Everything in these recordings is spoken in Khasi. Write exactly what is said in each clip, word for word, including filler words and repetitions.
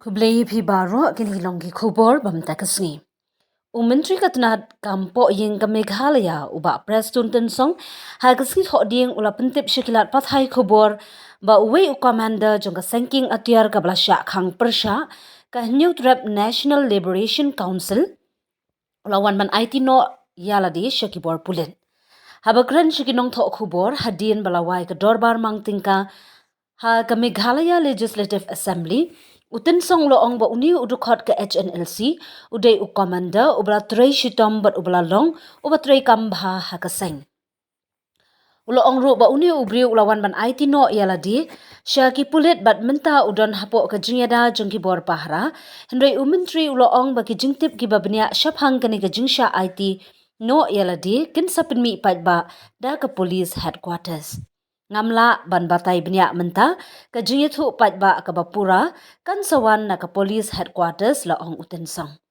Khublei phi baroh, kine ki long ki khubor ba mynta ka sngi. U Myntri ka tnad kam poh ïing ka Meghalaya, u Bah Prestone Tynsong, ha ka sngi Thohdieng u la pyntip sha ki lad pathai khubor ba uwei u commander jong ka sengking atiar kaba la shah khang pyrshah ka Hynñiewtrep National Liberation Council u la wan ban aiti noh ïa lade sha ki bor pulit. Haba kren sha ki nongthoh khubor hadien ba la wai ka dorbar mang tyngka ha ka Meghalaya Legislative Assembly, u Tynsong u la ong ba une u dkhot ka H N L C u dei u commander uba la trei shitom bad uba la long uba trei kam bha ha ka seng. U la ong ruh ba une u briew u la wan ban aiti noh ïa lade sha ki pulit bad mynta u don hapoh ka jingïada jong ki bor pahara. Hynrei u Myntri u la ong ba ki jingtip kiba bniah shaphang kane ka jingshah aiti noh ïa lade kin sa pynmih paidbah da ka Police Headquarters. Ngam lah ban batai bniah mynta, ka jingïathuh paidbah kaba pura kan sa wan na ka Police Headquarters, la ong u Tynsong.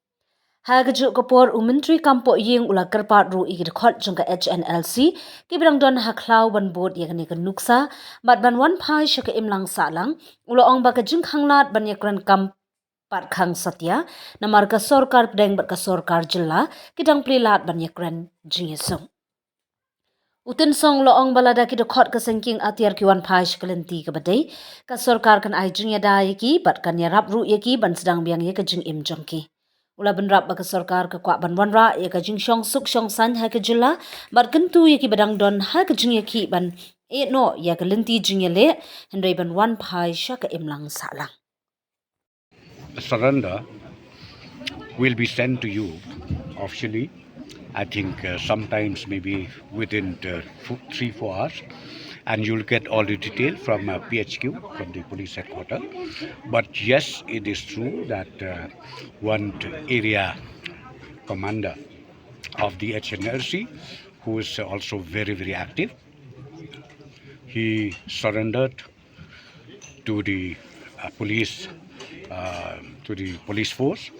Ha kajuh ka por u Myntri kam poh ïing u la kyrpad ruh ïa ki dkhot jong ka H N L C kiba dang don ha khlaw ban bud ïa kane ka nuksa bad ban wan phai sha ka imlang sahlang. U la ong ba ka jingkhang lad ban ïakren kam pat khang satia namar ka sorkar pdeng bad ka sorkar jylla ki dang plie lad ban ïakren jingïasuk. U Tynsong u la ong ba lada ki dkhot ka sengking atiar ki wan phai sha ka lynti kaba dei, ka sorkar kan ai jingïada ïa ki bad kan ïarap ruh ïa ki ban sdang biang ïa ka jingim jong ki. U la bynrap ba ka sorkar ka kwah ban wanrah ïa ka jingshong suk shong saiñ ha ka jylla bad kyntu ïa kiba dang don ha ka jingïakhih ban ïeh noh ïa ka lynti jingïaleh, hynrei ban wan phai sha ka imlang sahlang. Surrender will be sent to you officially. I think uh, sometimes maybe within the f- three four hours, and you'll get all the detail from uh, P H Q, from the police headquarters. But yes, it is true that uh, one area commander of the H N L C, who is also very very active, he surrendered to the uh, police, uh, to the police force,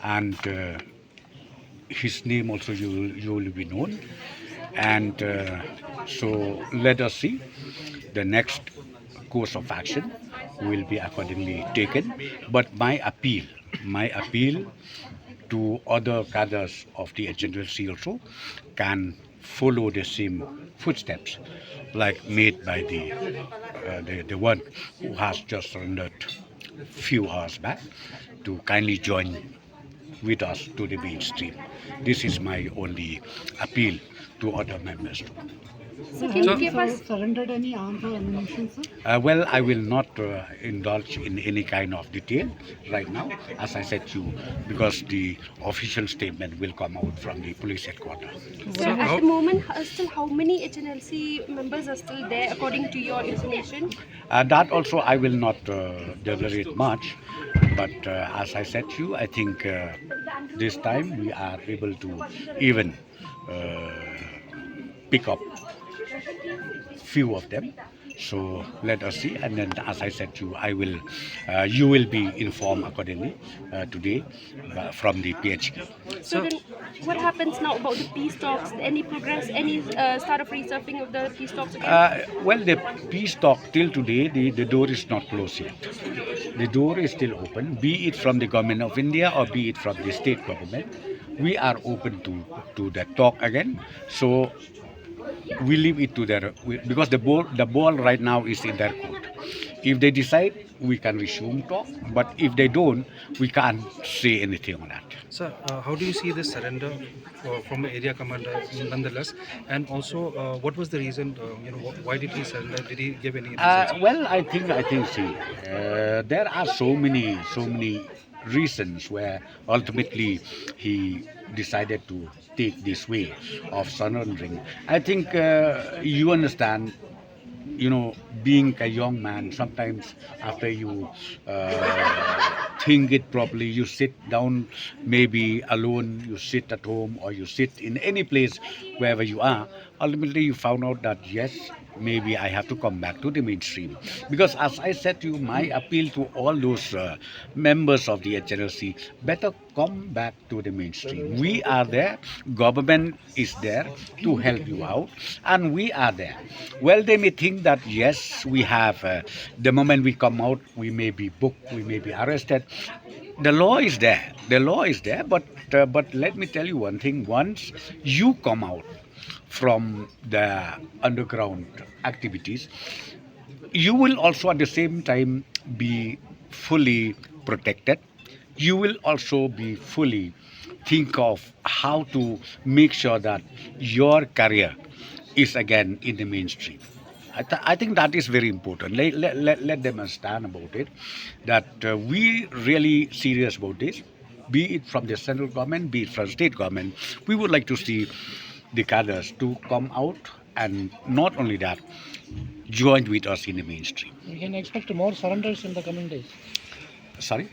and uh, his name also you you will be known. And uh, so let us see, the next course of action will be accordingly taken. But my appeal, my appeal to other cadres of the H N L C also can follow the same footsteps like made by the, uh, the, the one who has just surrendered few hours back, to kindly join with us to the mainstream. This is my only appeal to other members. So can you give us surrendered any arms or ammunition, sir? Uh, well, I will not uh, indulge in any kind of detail right now, as I said to you, because the official statement will come out from the police headquarters. So at the moment, uh, still how many H N L C members are still there, according to your information? Uh, that also I will not uh, deliberate much, but uh, as I said to you, I think uh, this time we are able to even uh, pick up few of them. So let us see, and then as I said to you, I will, uh, you will be informed accordingly uh, today uh, from the P H Q. So then, what happens now about the peace talks? Any progress? Any uh, start of resurfacing of the peace talks again? Uh, well, the peace talk till today, the, the door is not closed yet. The door is still open, be it from the government of India or be it from the state government. We are open to, to that talk again. So we leave it to their, we, because the ball, the ball right now is in their court. If they decide, we can resume talk. But if they don't, we can't say anything on that. Sir, uh, how do you see this surrender uh, from an area commander nonetheless? And also, uh, what was the reason, uh, you know, wh- why did he surrender? Did he give any Uh, reasons? well, I think I think see, uh, there are so many so many reasons where ultimately he decided to take this way of surrendering. I think uh, you understand, you know, being a young man, sometimes after you uh, think it properly, you sit down, maybe alone, you sit at home or you sit in any place wherever you are, ultimately you found out that yes, maybe I have to come back to the mainstream. Because as I said to you, my appeal to all those uh, members of the H N L C, better come back to the mainstream. We are there, government is there to help you out, and we are there. Well, they may think that yes, we have, uh, the moment we come out, we may be booked, we may be arrested. The law is there, the law is there, but uh, but let me tell you one thing, once you come out from the underground activities, you will also at the same time be fully protected. You will also be fully think of how to make sure that your career is again in the mainstream. I, th- I think that is very important. Let, let, let, let them understand about it, that uh, we really serious about this, be it from the central government, be it from state government. We would like to see the cadres to come out and not only that, join with us in the mainstream. We can expect more surrenders in the coming days. Sorry?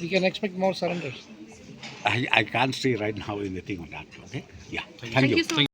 We can expect more surrenders. I, I can't say right now anything on that. Okay? Yeah. Thank, Thank you. you so much.